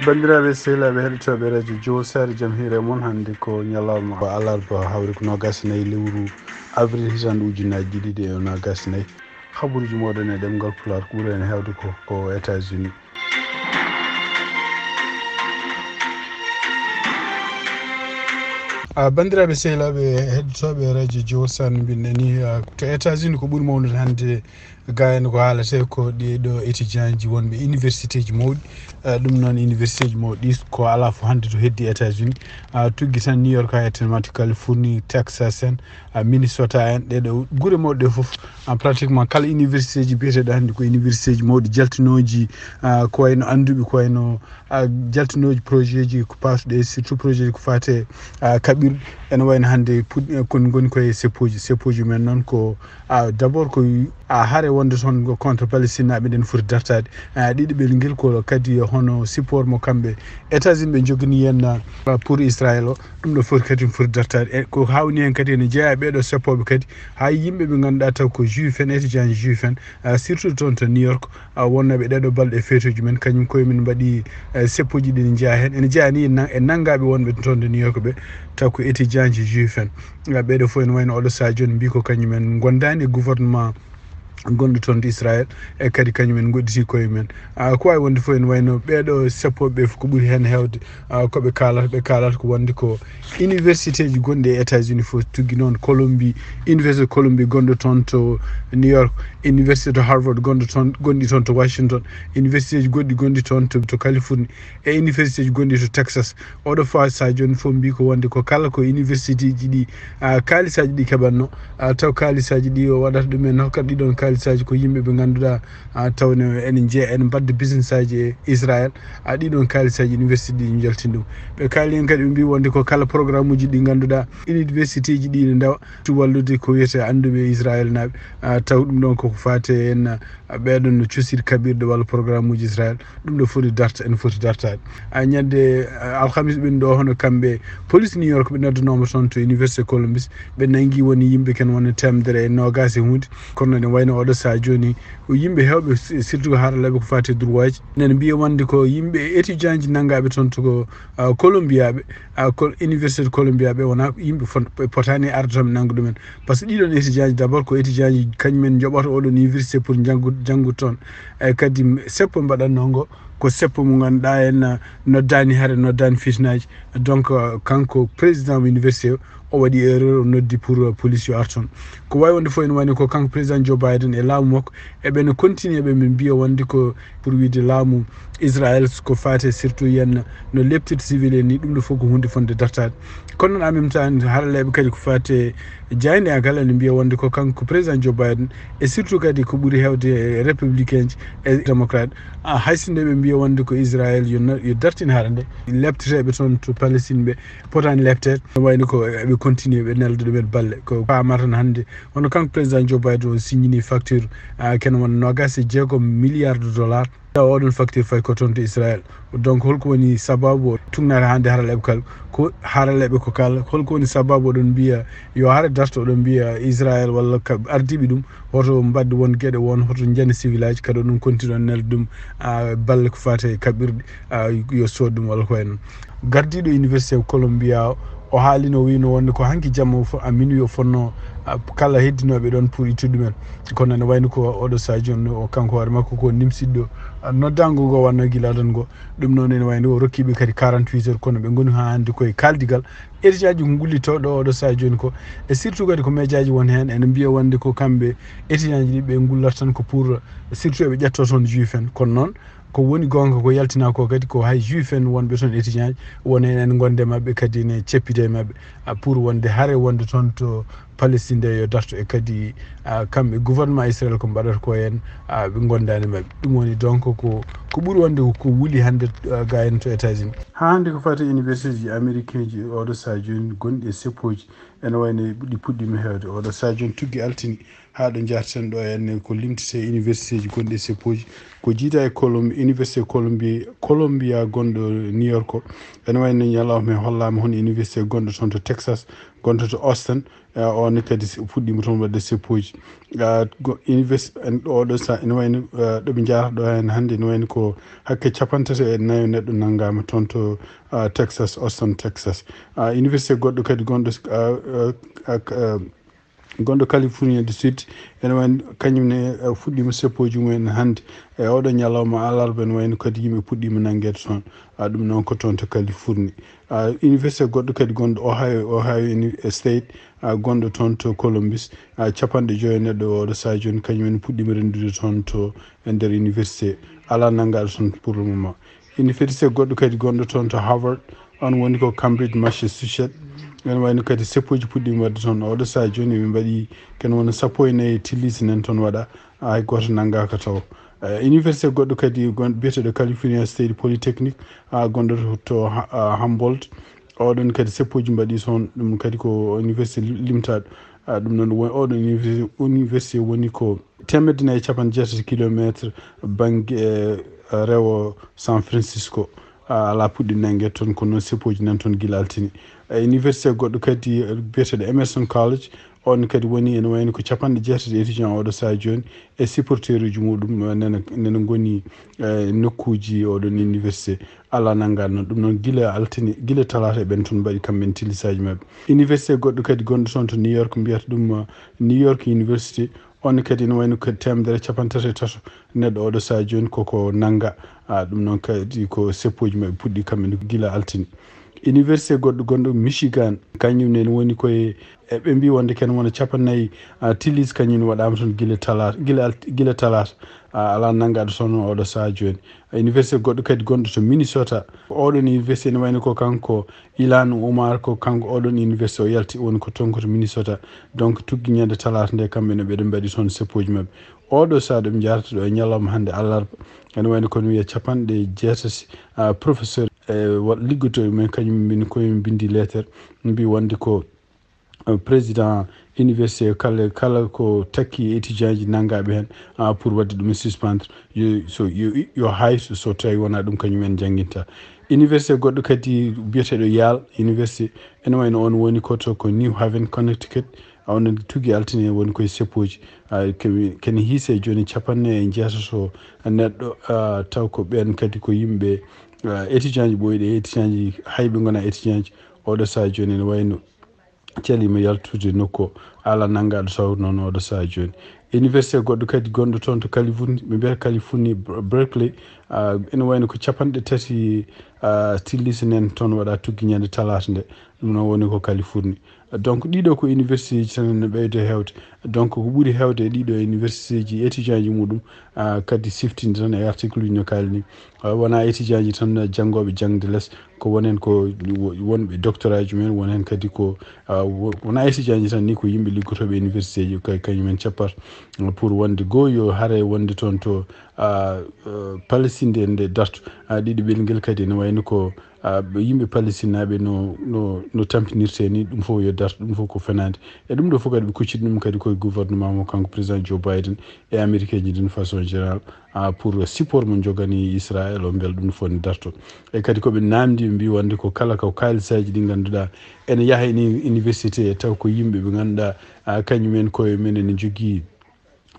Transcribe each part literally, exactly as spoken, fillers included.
Banndiraaɓe sehilaaɓe heɗotooɓe radio Jowo Saare, jam hiire mon. Hannde ko ñalawma alarba, hawri ko noogaas e nayi lewru avril, hitande ujunnaaji ɗiɗi e noogaas e nayi. Habaruuji mooɗon e ɗemngal Pulaar, ko ɓuri heen heewde ko, ko États-Unis. A, banndiraaɓe sehilaaɓe heɗotooɓe radio Jowo Saare, no mbiɗen ni, a, to États-Unis ko ɓuri mawnude hannde, gayno ko haalate ko ɗiɗo étudiant ji wonɓe université ji mawɗi. A, ɗum noon université ji mawɗi ko alaa fof hannde to heddi États-Unis. A, tuggi tan New York, ha e tan matti Californie, Texas en, a, Minnesota en, ɗeɗo gure mawɗe ɗe fof, en pratiquement kala université ji biyeteeɗo hannde ko université ji mawɗi jaltinooji, a, ko wayno annduɓe, ko wayno, a, jaltinooji projet ji ko paasuɗe, surtout projet ji ko faate, a, kaɓirɗe. Ene wayno hannde pud-, kon ngoni koye seppoji. Seppoji men noon ko, a, d'abord ko, a, hare wonde toon ko contre Palestine naaɓe nden foti dartaade. A, ɗiɗaɓel ngel ko kadi hono support mo kamɓe États-Unis ɓe njogani hen, a, pour Israël o. Ɗum ɗo foti kadi foti dartaade. E ko hawni hen kadi ene jeeya ɓeeɗo seppooɓe kadi, hay yimɓe ɓe ngannduɗaa taw ko juif en, étudiant juif en, a, surtout toon to New York, a, wonnooɓe ɗeɗo balɗe feetuuji men, kañum koye men mbaɗi, a, seppoji ɗi ne jeeya heen. Ene jeeya ni e nan-, e nanngaaɓe wonɓe toon to New York ɓe, taw ko étudiant ji juif en. A, ɓeeɗo fof ene wayno oɗo sahaa jooni mbi ko kañum en ngondaani e gouvernement gonɗo toon to Israël, e kadi kañum en ngoɗɗiti koye men. A, ko waawi wonde fof ene wayno ɓeeɗo seppooɓe ɓe fof ko ɓuri heen heewde, a, ko ɓe kaalata, ɓe kaalata ko wonde ko université ji gonɗi e États-Unis fof, tuggi noon Columbie, Université Columbie gonɗo toon to New York, Université to Harvard gonɗo toon, gonɗi toon to Washington, université ji goɗɗi gonɗi toon to, to Californie, e université ji gonɗi to Texas. Oɗo fof sahaa jooni fof mbi ko wonde ko kala ko université ji ɗi, a, kaalisaaji ɗi keɓatno, a, taw kaalisaaji ɗi o waɗata ɗum en hokkata ɗi ɗon kaalisaaji ko yimɓe ɓe ngannduɗaa, a, taw ne ene jeeya, ene mbadda business aji e Israël. A, ɗi ɗon kaalisaaji université ɗi jaltini ɗum. Ɓe kaali en kadi, ɓe mbi wonde ko kala programme uji ɗi ngannduɗaa université ji ɗi ne ndawa to wallude ko wiyete annduɓe Israël naaɓe, a, taw ɗum ɗon koko faate en, a, ɓeɗon no cosiri kaɓirɗe walla programme uji Israël, ɗum ɗo foti darta, ene foti dartaade. A, ñande, a, alhamis ɓen ɗo, hono kamɓe police New York ɓe noddanooma toon to Université Columbus, ɓe nangi woni yimɓe ken wona teemedere e noogaas e hunde. Kono ne wayno oɗo sahaa jooni, ko yimɓe heewɓe, si-, surtout haralleeɓe ko faati e droit ji, nene mbiya wonde ko yimɓe étudiant ji nanngaaɓe toon to ko, a, Columbia ɓe, a, ko Université de Columbia ɓe wona yimɓe fon-, ɓe potaani arde toon ɓe nannga ɗumen. Par ce que ɗiɗon étudiant ji, d'abord ko étudiant ji kañum en njoɓata oɗon université pour janngu-, janngude toon. E kadi seppo mbaɗatnoo ngo, ko seppo mo ngannduɗaa en, a, noddaani hare, noddaani fitinaaji. Donc, a, kanko président mo université o, o waɗi erreur, o noddi pour, a, police yo ar toon. Ko waawi wonde fof ene wayno ko kanko président Joe Biden e laamu makko, eɓe no continue, eɓe mbiya wonde ko pour wiyde laamu Israël ko faate surtout yen no leptirta civil en ni, ɗum ɗo fof ko hunde fonde dartaade. Kono noon en même temps haralleeɓe kadi ko faate jaayndiyangal ene mbiya wonde ko kanko président Joe Biden e surtout kadi ko ɓuri heewde républicain ji e démocrate, a, hay sinno ɓe mbiya wonde ko Israël yo no-, yo dartin hare nde, lepteteeɓe toon to Palestine ɓe potaani lepteede, wayno ko eɓe continue ɓe nelda ɗumen balle. Ko paamata tan hannde, hono kanko président Joe Biden o signini facture, a, ken wona noogaas e jeegom milliards de dollars. Tawa oɗon facture fayi ko toon to Israël. Donc, holko woni sababu o tugnata hannde haralleeɓe kala? Ko haralleeɓe ko kala, holko woni sababu oɗon mbiya yo hare darto, oɗon mbiya Israël walla ka ardiiɓe ɗum, hoto mbaɗ won geɗe won, hoto njani civil aji, kadi oɗon continue on nelda ɗum, a, balle ko faate e kaɓirɗe, a, yo sood ɗum walla ko wayi noon. Gardiiɗo Université of Columbia o, o haalino, o wiino wonde ko hanki jamma o fo-, a, minuit o fonnoo, a, kala heddinooɓe ɗoon pour ittude ɗumen. Kono ene wayno ko oɗo sahaa jooni o, kanko hoore makko ko nimsiɗɗo, a, noddaango ngo wannoo gila adon ngo. Ɗum noon ene wayno o rokkiiɓe kadi quarante-huit heures, kono ɓe ngoni haa hannde koye kaaldigal. Étudiant ji ko ngullitoo ɗo oɗo sahaa jooni ko, e surtout kadi ko média ji won heen ene mbiya wonde ko kamɓe étudiant ji ɗi ɓe ngullata tan ko pour surtout eɓe ƴettoo toon juif en. Kono noon, ko woni goonga ko yaltinaa ko kadi ko hay juif en wonɓe toon étudiant ji, won heen ene ngonde maɓɓe kadi ene ceppide e maɓɓe, a, pour wonde hare wonde toon to Palestine nde yo darto e kadi, a, kamɓe gouvernement Israël ko mbaɗata ko heen, a, ɓe ngondaani maɓɓe. Ɗum woni donc ko, ko ɓuri wonde ko, ko wuli hannde, a, ga en to États-Unis. Haa hannde ko faati université ji américain ji oɗo sahaa jooni gonɗi e seppooji ene wayno ɗi puɗɗiima heewde. Oɗo sahaa jooni tuggi altini Haa ɗo njaarten ɗo, en ko limtete universitéji gonɗi e seppooji. Ko jiida e Colum-, Université Columbia, Columbia gonɗo New York o. Ene wayno ñalawma he hollaama hono université gonɗo toon to Texas, gonɗo to Austin. Eh, on kadi s-, fuɗɗiima toon waɗde seppooji. Ah, go-, univers-, en ɗo, ɗo sa-, ene wayno, eh, ɗo ɓe njaarata ɗo heen hannde, ene wayno ko hakke capanɗe tati e nayo neɗɗo nanngaama toon to, ah, Texas, Austin, Texas. Ah, université goɗɗo kadi gonɗo, ah, ah, ah, ah, gonɗo Californie du Sud, ene wayno kañum ne, eh, fuɗɗiima seppooji mum en hannde. E oɗo ñalawma alarba, ene wayno kadi yimɓe puɗɗiima nanngeede toon. Ah, ɗum noon ko toon to Californie. Ah, université goɗɗo kadi gonɗo Ohio, Ohio Uni-, eh, State, ah, gonɗo toon to Columbus. Ah, capanɗe joyo neɗɗo oɗo sahaa jooni, kañum en puɗɗiima renndude toon to, e nder université. Alaa nanngaaɗo toon pour le moment. Université goɗɗo kadi gonɗo toon to Harvard, on woni ko Cambridge, Massachusetts. Ene wayno kadi seppooji puɗɗiima waɗde toon. Oɗo sahaa jooni, ɓe mbaɗi ken wona sappo e nayi tilliisi nen toon waɗa, hay gooto nanngaaka taw. Eh, université goɗɗo kadi gon-, biyeteeɗo California State Polytechnic, ah, gonɗo to, to Ha-, ah, Humboldt. Oɗon kadi seppooji mbaɗi toon, ɗum kadi ko université li-, limtaaɗo. Ah, ɗum noon won-, oɗon université, université woni ko teemedde nayi e capanɗe jeetati kilomeetre bannge, eh, rewo San Francisco. Ah, alaa puɗɗi nannge toon, ko noon seppooji nan toon gila altine. Eh, université goɗɗo kadi, eh, biyeteeɗo Emerson College, on kadi woni ene wayno ko capanɗe jeetati étudiant oɗo sahaa jooni e supporteruuji muɗum, eh, nana, nana ngoni, eh, nokkuuji oɗon université. Alaa nanngaaɗo noon. Ɗum noon gila altine, gila talaata ɓen toon mbaɗi kamɓe en tillisaaji maɓɓe. Université goɗɗo kadi gonɗo toon to New York, mbiyata ɗum, eh, New York University, on kadi ene wayno ko teemedere capanɗe tati e tato neɗɗo oɗo sahaa jooni koko nannga. Ah, ɗum noon kadi ko seppooji maɓɓe puɗɗi kamɓe ne gila altine. Université goɗɗo gonɗo Michigan, kañum ne woni koye, e ɓe mbi wonde ken wona capanɗe nayi, ah, tillis kañum ne waɗaama toon gila talaata, gila alt-, gila talaata. Ah, alaa nanngaaɗo toon oɗo sahaa jooni. Université goɗɗo kadi gonɗo to Minnesota. Oɗon université ne wayno ko kanko Ilhan Omar, ko kanko oɗon université o yalti, woni ko toon ko to Minnesota. Donc, tuggi ñande talaata nde, kamɓe ne ɓeɗo mbaɗi toon seppooji maɓɓe. Oɗo sahaa ɗo ɓe njaarata ɗo e ñalawma hannde alarba, ene wayno kono wiya capanɗe jeetati, ah, professeur, eh, wa-, liggotooɓe men, kañum min koye min mbindi leetere, mbi wonde ko, eh, président université kala, kala ko takki étudiant ji nanngaaɓe heen, ah, pour waɗde ɗum e suspendre, yo, so, yo, yo hay so, so tawi wonaa ɗum kañum en njannginta. Université goɗɗo kadi biyeteeɗo Yale University, ene wayno on woni ko to ko New Haven, Connecticut. Onon tuggi altine woni koye seppooji. Ah, kemi-, kene hiise jooni capanɗe nayi e jeetato neɗɗo, ah, taw ko ɓeen kadi ko yimɓe, ah, étudiant ji ɓooyɗi, étudiant ji hay ɓe ngonaa étudiant ji. Oɗo sahaa jooni ene wayno caliima yaltude nokku o, alaa nanngaaɗo taw noon oɗo sahaa jooni. Université goɗɗo kadi gonɗo toon to Californie, ɓe mbiyata Californie Ber-, Berkeley, ah, ene wayno ko capanɗe tati, ah, tilliisi nen toon waɗa tuggi ñande talaata nde. Ɗum noon woni ko Californie. Donc, ɗiɗo ko université ji tan no ɓeydo heewde. Donc, ko ɓuri heewde e ɗiɗo université ji, étudiant ji muɗum, ah, kadi siftinde tan e article uji no kaali ni. Ah, wonaa étudiant ji tan janngooɓe jaŋde les, ko wonen ko wo-, wonɓe doctorat ji men, wonen kadi ko, ah, wo-, wonaa étudiant ji tan ni, ko yimɓe liggotooɓe université ji, kay kañum en cappata, ah, pour wonde goo yo hare wonde toon to, ah, ah, Palestine nde, nde darto. Ah, ɗiɗo ɓelngel kadi ene wayno ko, ah, ɓe yimɓe Palestine naaɓe no, no, no tampinirte ni, ɗum fof yo darto, ɗum fof ko fenaande. E ɗum ɗo fof kadi ɓe kucciti ɗum kadi koye gouvernement mo kanko président Joe Biden e Américain ji d'une façon générale, ah, pour support mo jogani Israël o, mbela ɗum fof ne darto. E kadi ko ɓe naamndi, ɓe mbi wonde ko kala ko kaalisaaji ɗi ngannduɗaa ene yaha e université, taw ko yimɓe ɓe ngannduɗaa, ah, kañum en koye men ene jogii,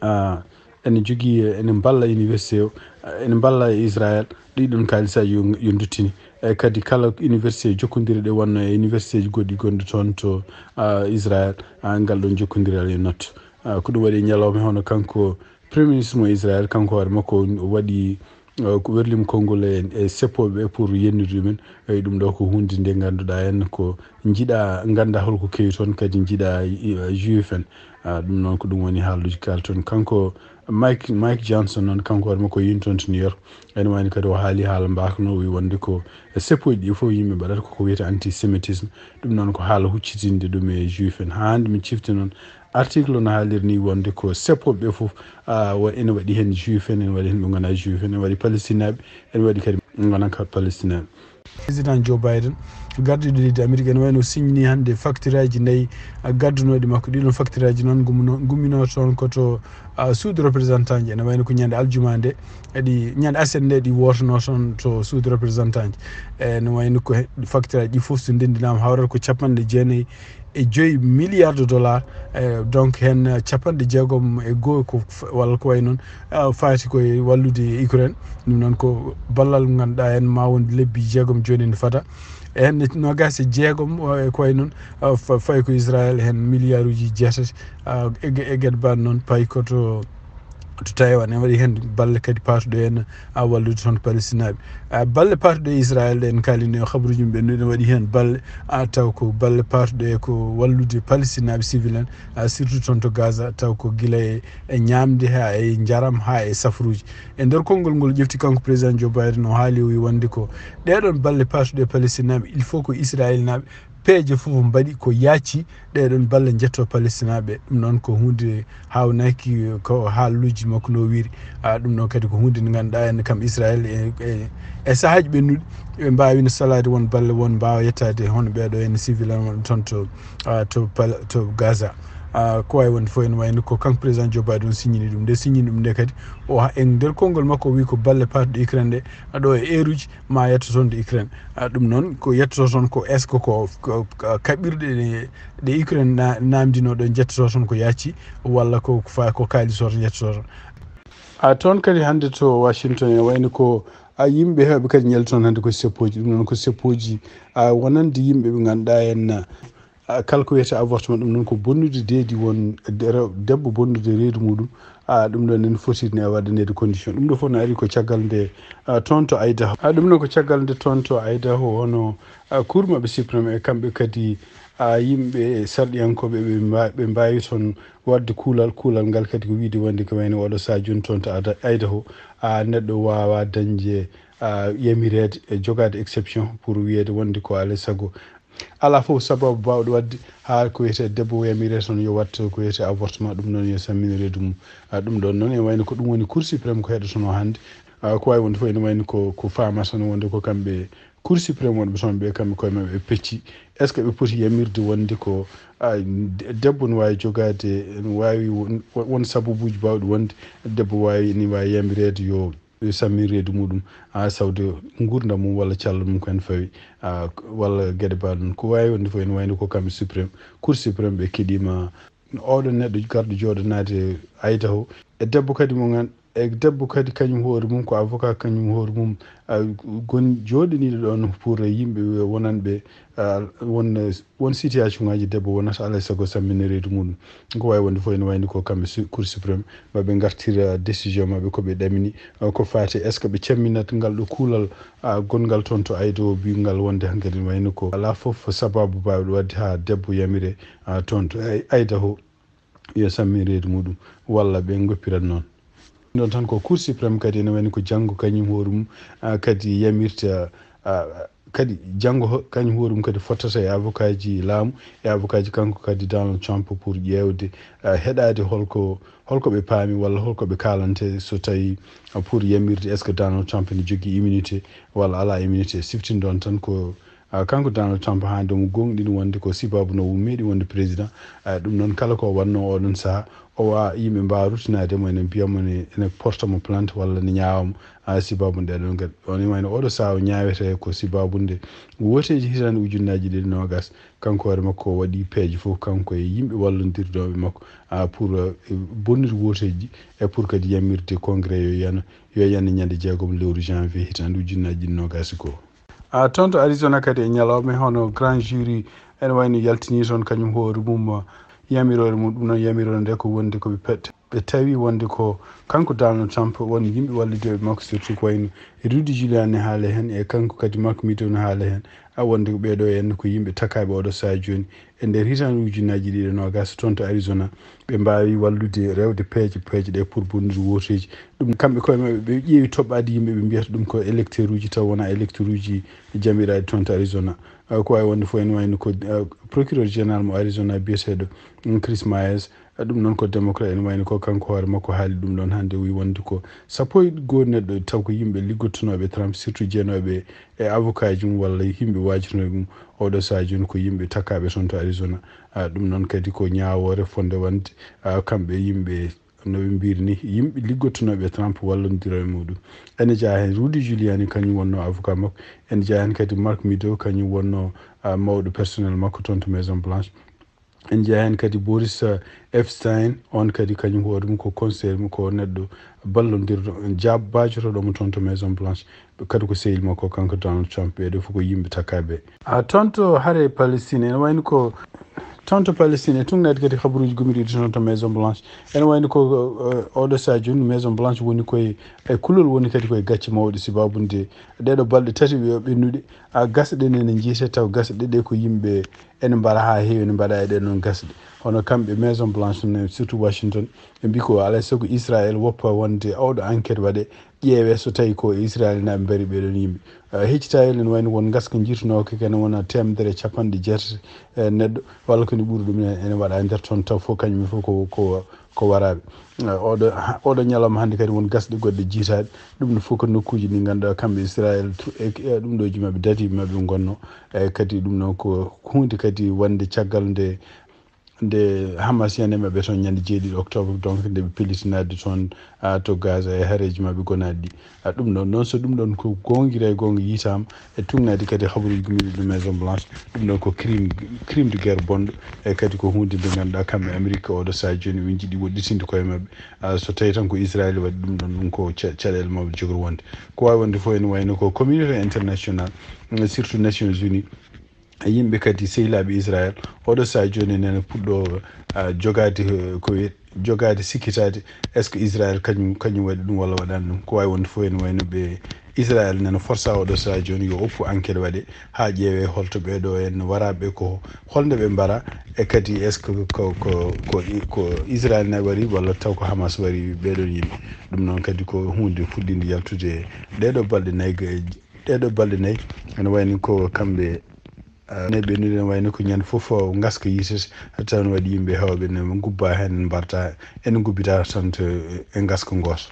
ah, ene jogii, ene mballa université o, ah, ene mballa Israël, ɗiɗon kaalisaaji yo, yo nduttini. E kadi kala université jokkondire ɗe wonno e université ji goɗɗi gonɗi toon to, ah, Israël, ah, ngal ɗon jokkondiral yo nattu. Ah, ko ɗum waɗi e ñalawma hono kanko Premier ministre mo Israël, kanko hoore makko o waɗi, eh, ko werlima konngol e, e seppooɓe ɓe pour yennude ɗumen. Eyi, ɗum ɗo ko huunde nde ngannduɗaa en ko njiɗa ngannda holko kewi toon, kadi njiɗa, eh, juif en. Ah, ɗum noon ko ɗum woni haaluuji kaal toon. Kanko Mike, Mike Johnson noon, kanko hoore makko o yehi toon to New York. Ene wayno kadi o haali haala mbaaka no o wi wonde ko e seppooji ɗi fof yimɓe mbaɗata koko wiyata antisémitisme. Ɗum noon ko haala huccitinde ɗum e juif en. Haa hannde min cifti noon article no haaliri ni wonde ko seppooɓe ɓe fof, ah, wa-, ene waɗi heen juif en, ene waɗi heen ɓe ngonaa juif en, ene waɗi palestinaaɓe, ene waɗi kadi ɓe ngonaa ka palestinaaɓe. Président Joe Biden, gardiiɗo leydi Amérique, ene wayno signini hannde facture aji nayi, a, gaddunooɗi makko. Ɗiɗon facture aji noon ngumno-, ngummino toon ko to, a, suudu représentant ji. Ene wayno ko ñande aljuma nde, e ɗi, ñande aset nde ɗi wootono toon to suudu représentant ji. E, ene wayno ko he-, facture aji ɗi fof so ndenndinaama hawrata ko capanɗe jeenayi e joyi milliards de dollars. E, donc heen capanɗe jeegom e goo ko f-, walla ko wayi noon, a, faati koye wallude Ukraine. Ɗum noon ko ballal mo ngannduɗaa heen ma won lebbi jeegom jooni ne fada. E heen ne noogaas e jeegom, o, e ko wayi noon, a, fa-, fayi ko Israël heen milliards uji jeetati, a, e ge-, e geɗe mbaɗ noon payi ko to, to Taïwan. En waɗi heen balle kadi paatuɗe heen, a, wallude toon Palestinaaɓe. A, balle paatuɗe e Israël ɗe en kaalini o habaruuji mum ɓennuɗi, en waɗi heen balle, a, taw ko balle paatuɗe ko wallude Palestinaaɓe civil en, a, surtout toon to Gaza, taw ko gila e, e ñaamde haa e njaram haa e safruuji. E nder konngol ngol ƴefti kanko président Joe Biden, o haali, o wi wonde ko ɗeɗon balle paatuɗe Palestinaaɓe, il faut ko Israël naaɓe peeje fof mbaɗi ko yaaci ɗeɗon balle njetto Palestinaaɓe. Ɗum noon ko huunde haawnaki ko haaluuji makko no wiiri. A, ɗum noon kadi ko huunde nde ngannduɗaa en kam Israël e, e, e sahaaji ɓennuɗi ɓe mbaawino salaade won balle won mbaawa yettaade hono ɓeɗo en civil en won toon to, a, to Pal-, to Gaza. A, ko wawi wonde fof ene wayno ko kanko président Joe Biden signini ɗum. Nde signini ɗum nde kadi, o ha-, e nder konngol makko o wi ko balle paatuɗe Ukraine ɗe, a, ɗo e heure uji ma yetto toon to Ukraine. A, ɗum noon ko yettoto toon ko est-ce que ko, ko, ko kaɓirɗe ɗe, ɗe Ukraine na-, namdino ɗo jettoto toon ko yacci, walla ko, ko fa-, ko kaalis o to jettoto toon? A, toon kadi hannde to Washington ene wayno ko, a, yimɓe heewɓe kadi ñalli toon hannde ko seppoji. Ɗum noon ko seppoji, a, wonande yimɓe ɓe ngannduɗaa en, a, kala ko wiyetee avortement, ɗum noon ko bonnude deedi won de-, rew-, debbo bonnude reedu muɗum. A, ɗum ɗo nen foti ne waɗaneede condition. Ɗum ɗo fof ne ari ko caggal nde, a, toon to Idaho. A, ɗum ɗo ko caggal nde toon to Idaho, hono, a, Cour maɓɓe suprême e kamɓe kadi, a, yimɓe sarɗiyankooɓe ɓe mba-, ɓe mbaawi toon waɗde kuulal, kuulal ngal kadi ko wiyde wonde ko wayno oɗo sahaa jooni toon to Ada-, Idaho, a, neɗɗo waawaa dañde, a, yamireede e jogaade exception pour wiyeede wonde ko alaa e sago. Alaa fof sababu baawɗo waɗde haa ko wiyetee debbo o yamire toon yo waɗ ko wiyetee avortement, ɗum noon yo sammine reedu mum. A, ɗum ɗoon noon ene wayno ko ɗum woni Cour suprême ko heɗotonoo hannde. A, ko waawi wonde fof ene wayno ko, ko faama tan wonde ko kamɓe Cour suprême wonɓe toon ɓe kamɓe koye maɓɓe ɓe pecci. Est-ce que ɓe poti yamirde wonde ko, a, de-, debbo ne waawi jogaade, ne waawi won, won sababuuji baawɗi wonde debbo waawi, ne waawi yamireede yo ɓe sammin reedu muɗum, a, sawde nguurndam mum walla cellal mum ko heen fawi, a, walla geɗe mbaɗ ɗum. Ko waawi wonde fof ene wayno ko kamɓe suprême, Cour suprême ɓe keɗiima oɗo neɗɗo garɗo jooɗanaade Idaho. E debbo kadi mo ngan-, e debbo kadi kañum hoore mum ko avocat kañum hoore mum, a, gon-, jooɗaniiɗo ɗoon pour yimɓe wonanɓe, a, won won situation ngaji debbo wonata alaa e sago sammina reedu muɗum. Ko waawi wonde fof ene wayno ko kamɓe su-, Cour suprême maɓe ngartira décision maɓɓe ko ɓe ɗamini, uh, ko faati est-ce que ɓe camminat ngal ɗo kuulal, uh, gonngal toon to Idaho biyngal wonde hankadi wayno ko alaa fof sababu baawɗo waɗde haa debbo yamire, uh, toon to Ay-, Idaho yo sammin reedu muɗum walla ɓe ngoppirat noon. Ɗon tan ko Cour suprême kadi ene wayno ko janngo kañum hoore mum, ah, kadi yamirta, ah, kadi janngo ho-, kañum hoore mum kadi fottata e avocat ji laamu, e avocat ji kanko kadi Donald Trump pour ƴeewde, ah, heɗaade holko, holko ɓe paami walla holko ɓe kaalante so tawi, ah, pour yamirde est-ce que Donald Trump ene jogii immunité walla alaa immunité. Siftin ɗon tan ko Ah, kanko Donald Trump hannde omo goongɗini wonde ko sibabu no o meeɗi wonde président. Ah, ɗum noon kala ko o waɗno oɗon saha, o wa yimɓe mbawa ruttinaade mo ene mbiya mo ne, ene porta mo plainte walla ne ñaawa mo. Ah, sibabu nde ɗon kadi. On wayno oɗo saha o ñaawete ko sibabu nde woteeji hitande ujunnaji ɗiɗi nogas. Kanko hoore makko o waɗi peeje fof kanko e yimɓe wallondirɗoɓe makko, ah, pour, eh, bonnude woteeji e pour kadi yamirde congrès yo yano, yo yano ñande jeegom lewru janvier hitande ujunnaji ɗiɗi nogas ko. Ah, toon to Arizona kadi e ñalawma hono grand jury ene wayno yaltini toon kañum hoore mum, ah, yamiroore mum. Ɗum noon yamiroore nde ko wonde ko ɓe pet-, ɓe tawi wonde ko kanko Donald Trump woni yimɓe wallidiiɓe makko, surtout ko wayno Rudy Giuliani ne haale heen e kanko kadi Mark Meadows ne haale heen. A wonde ko ɓeeɗo en ko yimɓe takaaɓe oɗo sahaa jooni e nder hitaande ujunnaji ɗiɗi e noogas toon to Arizona, ɓe mbaawi wallude rewde peeje, peeje ɗe pour bonnude woteeji. Ɗum kamɓe koye maɓɓe ɓe ƴeewi toɓɓaade yimɓe, ɓe mbiyata ɗum ko électeur uji taw wonaa électeur uji jamiraaɗi toon to Arizona. Ah, ko waawi wonde fof ene wayno ko, ah, procureur général mo Arizona biyeteeɗo, mm, Chris Myers, Ɗum noon ko démocrate, ene wayno ko kanko hoore makko haali ɗum ɗoon hannde, o wi wonde ko sappo e goo neɗɗo taw ko yimɓe liggotonooɓe Trump, surtout jeenooɓe e avocat ji mum walla yimɓe waajitonooɓe mum. Oɗo sahaa jooni ko yimɓe takkaaɓe toon to Arizona. Ah, ɗum noon kadi ko ñaawoore fotnde wonde, ah, kamɓe yimɓe, no ɓe mbiri ni, yimɓe liggotonooɓe Trump wallondira e muɗum. Ene jeyaa heen Rudy Giuliani, kañum wonno avocat makko. Ene jeyaa heen kadi Mark Meadows, kañum wonno, ah, mawɗo personnel makko toon to Maison Blanche. En njeyaa heen kadi Boris, eh, Epstein, on kadi kañum hoore mum ko conseiller mum, ko neɗɗo ballondirɗo, jaab-, baajotooɗo mo toon to Maison Blanche, kadi ko sehil makko kanko Donald Trump. Ɓeeɗo fof ko yimɓe takkaaɓe. Ah, toon to hare Palestine, ene wayno ko toon to Palestine, e tuugnaade kadi habaruuji gumiriiɗi toon to Maison Blanche. Ene wayno ko, eh, oɗo sahaa jooni Maison Blanche woni koye, e kulol woni kadi koye gacce mawɗe, sababu nde ɗeeɗo balɗe tati ɓe ɓennuɗe, a gasɗe ɗe ne njiyete taw gasɗe ɗe ko yimɓe ene mbara haa heewi, ene mbaɗa e ɗen noon gasɗe. Hono kamɓe Maison Blanche, ne, surtout Washington, ɓe mbi ko alaa e sago Israël woppa wonde oɗo enquête waɗe, ƴeewe so tawi ko Israël naaɓe mbari ɓeɗon yimɓe. Eh, heccitayel ene wayno won ngaska jirtunooka kene wona teemedere e capanɗe jeetati, eh, neɗɗo, walla ko ne ɓuri ɗum ene, ene waɗa e nder toon taw fof kañum fof ko, ko, ko waraaɓe. Eh, oɗo, oɗo ñalawma hannde kadi won gasɗe goɗɗe jiitaaɗe. Ɗum ne fof ko nokkuuji ɗi ngannduɗaa kamɓe Israël tu-, e, e ɗum ɗo ji maɓɓe dati maɓɓe ngonno. E kadi ɗum noon ko huunde kadi wonde caggal nde, nde Hamas yani maɓɓe toon ñande jeeɗiɗi octobre, donc nde ɓe pelliti naatde toon, ah, to Gaza e hareeji maɓɓe gonaaɗi ɗi. Ah, ɗum ɗon noon, so ɗum ɗon ko goongira e goonga yiitaama, e tuugnaade kadi habaruuji gummiiɗi ɗo Maison Blanche, ɗum ɗon ko crime, crime de guerre bonɗo, e kadi ko huunde nde ngannduɗaa kamɓe Amérique oɗo sahaa jooni ɓe njiɗi woɗɗitinde koye maɓɓe. Ah, so tawii tan ko Israël waɗi ɗum ɗon, ɗum ko ca-, caɗeele mawɗe jogori wonde. Ko waawi wonde fof ene wayno ko communauté international, mm, surtout Nations Unies, e yimɓe kadi sehilaaɓe Israël, oɗo sahaa jooni nene puɗɗo, ah, jogaade, eh, ko wiyet-, jogaade sikkitaade, est-ce que Israël kañum, kañum waɗi ɗum walla waɗaani ɗum? Ko waawi wonde fof ene wayno ɓe Israël nana forsa oɗo sahaa jooni yo oppu enquête waɗe haa ƴeewe holto ɓeeɗo en waraaɓe ko, holnde ɓe mbara, e kadi est-ce que ko, ko, ko, ko Israël ne wari walla taw ko Hamas wari ɓeeɗon yimɓe? Ɗum noon kadi ko huunde fuɗɗiinde yaltude ɗeeɗo balɗe nayi, ga-, ɗeeɗo balɗe nayi, ene wayni ko kamɓe, ah, nayi ɓe ene wayni ko ñande fof ngaska yiitete, hatta ne waɗi yimɓe heewɓe ne ngubba heen, mbarta, ene ngubbita tan to e ngaska gooto.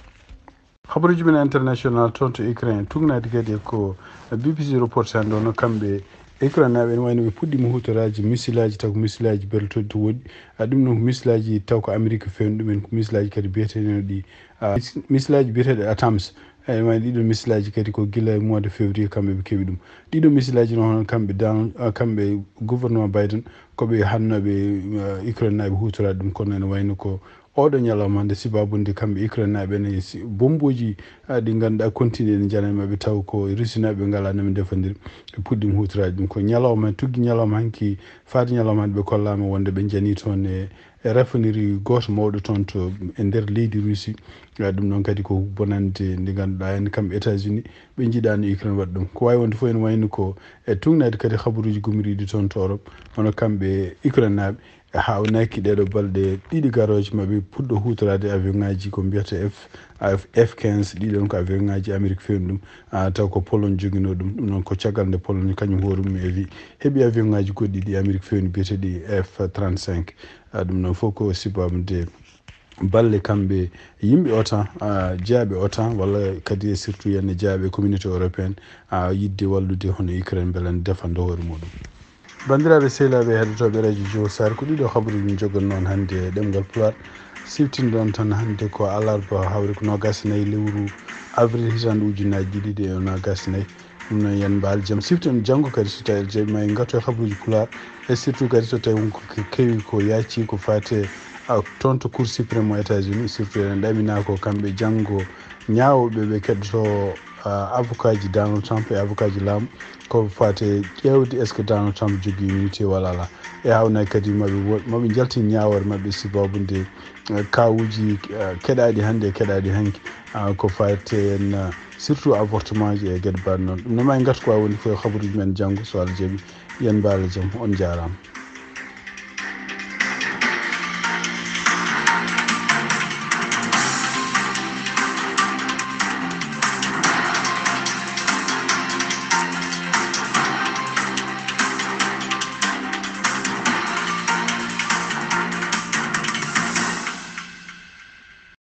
Habaruuji men international toon to Ukraine, tuugnaade kadi e ko B B C reporti hannde, wonno kamɓe Ukraine naaɓe ene wayno ɓe puɗɗiima huutoraaji misilaaji, taw ko misilaaji berlotooɗi to woɗɗi. Ah, ɗum noon ko misilaaji taw ko Amérique feewni ɗum en, ko misilaaji kadi biyeteeɗi no ɗi, ah, mis-, misilaaji biyeteeɗi atams. Ene wayno ɗiɗo misilaaji kadi ko gila e mois de février kamɓe ɓe keɓi ɗum. Ɗiɗo misilaaji noon hono kamɓe dan-, ah, kamɓe gouvernement Biden ko ɓe hannooɓe, ah, Ukraine naaɓe huutoraade ɗum, kono ene wayno ko oɗo ñalawma nde sibaabu nde kamɓe Ukraine naaɓe ne si-, bombooji, ah, ɗi ngannduɗaa continue ene njana e maɓɓe, taw ko Russie naaɓe ngalaa no ɓe ndefondiri, ɓe puɗɗiima huutoraade ɗum. Ko ñalawma, tuggi ñalawma hanki, faade ñalawma hannde ɓe kollaama wonde ɓe njani toon e, e raffinerie gooto mawɗo toon to, e nder leydi Russie. Ah, ɗum noon kadi ko bonannde nde ngannduɗaa en kamɓe États-Unis ɓe njiɗaano Ukraine waɗa ɗum. Ko waawi wonde fof ene wayno ko e tuugnaade kadi habaruuji gumiriiɗi toon to Europe, hono kamɓe Ukraine naaɓe, e haawnaaki ɗeeɗo balɗe ɗiɗi garooje maɓɓe puɗɗo huutoraade avion ŋaaji ko mbiyata F, F, F quinze, ɗiɗon ko avion ŋaaji Amérique feewni ɗum, ah, taw ko Pologne joginoo ɗum. Ɗum noon ko caggal nde Pologne kañum hoore mum e wi heɓi avion ŋaaji goɗɗi ɗi Amérique feewni biyeteeɗi F trente-cinq. Ah, ɗum noon fof ko sibaabu nde balle kamɓe yimɓe OTAN, ah, jeyaaɓe OTAN, walla kadi e surtout yen jeyaaɓe communauté européenne, ah, yiɗde wallude hono Ukraine mbele ne defanda hoore muɗum. Banndiraaɓe sehilaaɓe heɗotooɓe Radio Djougou Sar, ko ɗiɗo habaruuji min jogannoo on hannde e ɗemngal Pulaar. Siftinde on tan hannde ko alarba, hawri ko noogaas e nayi lewru avril hitaande ujunnaaji ɗiɗi e noogaas e nayi. Ɗum noon, yen mbaal jam. Siften janngo kadi, so tawii Alla jaɓii, ma en ngartu e habaruuji Pulaar, e surtout kadi so tawii won ko ke-, kewi ko yaaccii ko faati e, a, toon to Cour suprême mo États-Unis, surtout eɗen ɗaminaa ko kamɓe janngo ñaawooɓe ɓe keɗotoo, a, avocat ji Donald Trump e avocat ji laamu, ko faati e ƴeewde est-ce que Donald Trump jogii immunité walla alaa. E haawnaaki kadi maɓe wo-, maɓe njaltin ñaawoore maɓɓe sibaabu nde, eh, kaawuuji, eh, keɗaaɗi hannde e keɗaaɗi hanki, ah, ko faati en, ah, surtout avortement ji e geɗe mbaɗe noon. Ɗum noon, ma en ngartu ko waawi wonde fof e habaruuji men janngo, so Alla jaɓii. Yen mbaal jam, on njaaraama.